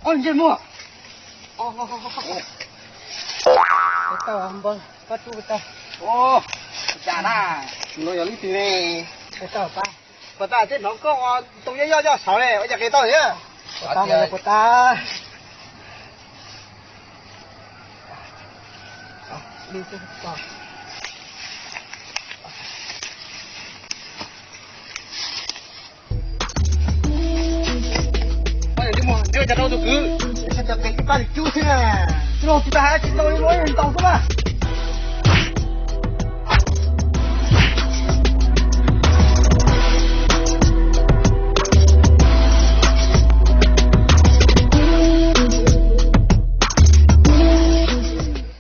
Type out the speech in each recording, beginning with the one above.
Oj, ntsej muag. Pab tub, pab tub. Ua cas na, no yog leej twg ne? Pab tub, pab. Puas tas thiaj hnov koj ua ntoo yoj yoj yoj saud ne, ua cas qis tau thiab? Puas tas, puas tas. Nyob cas rau tus kwv, peb pab li cub xwb na. Tus laus tsis tas hais tsis tau li, ua ntau xwb na.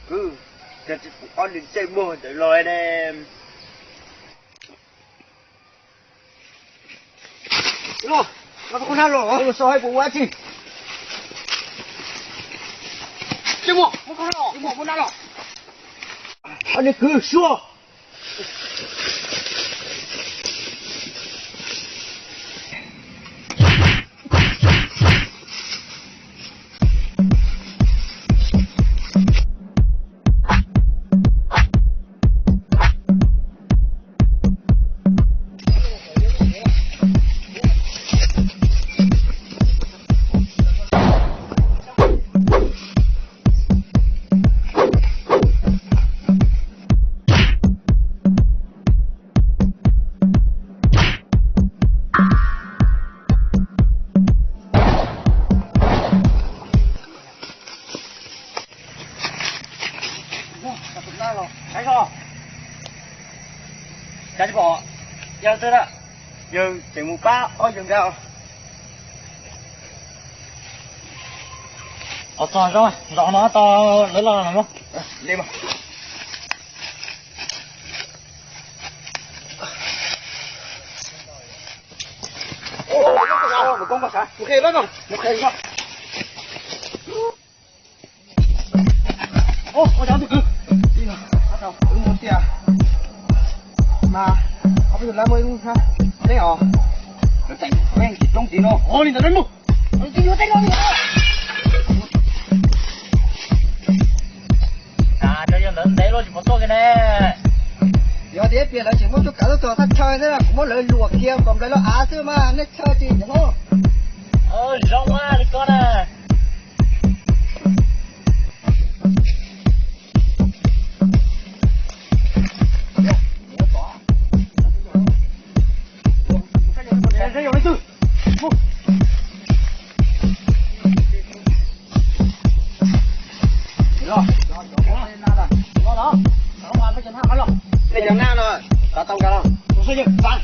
Kwv, cas tsis pom ob nws ntsej muag ntawd los ne? Los, los, koj nab los, los so hais puas ua tsi? Ntsej muag, muab koj nab los, muab nab los. Ob nws kwv suab. Cas tsis pom yawg twg na, yawg tseem mus pab ob yawg nkag. Os, txog zos no tau lawv los no. Ua cas tus kwv, ua tias mas ob peb tug lawv muaj ib lub hnab teb os. Lawv teem peb tsis roob tid no, ua li ntawd peb mus. Ua li ntawd peb mus. Cas cov yawg ntawd ntev luaj tsis pom tuaj kiag ne. Yog tias ib pliag lawv tseem muab cuab kav tuaj txog thaj chaw xwb, kuv muab lawv luam kiag kom nplawg los av xwb mas nej txhawj tsis nyob. Zoo li koj na. Tau nkag los, tus xub yawg txav.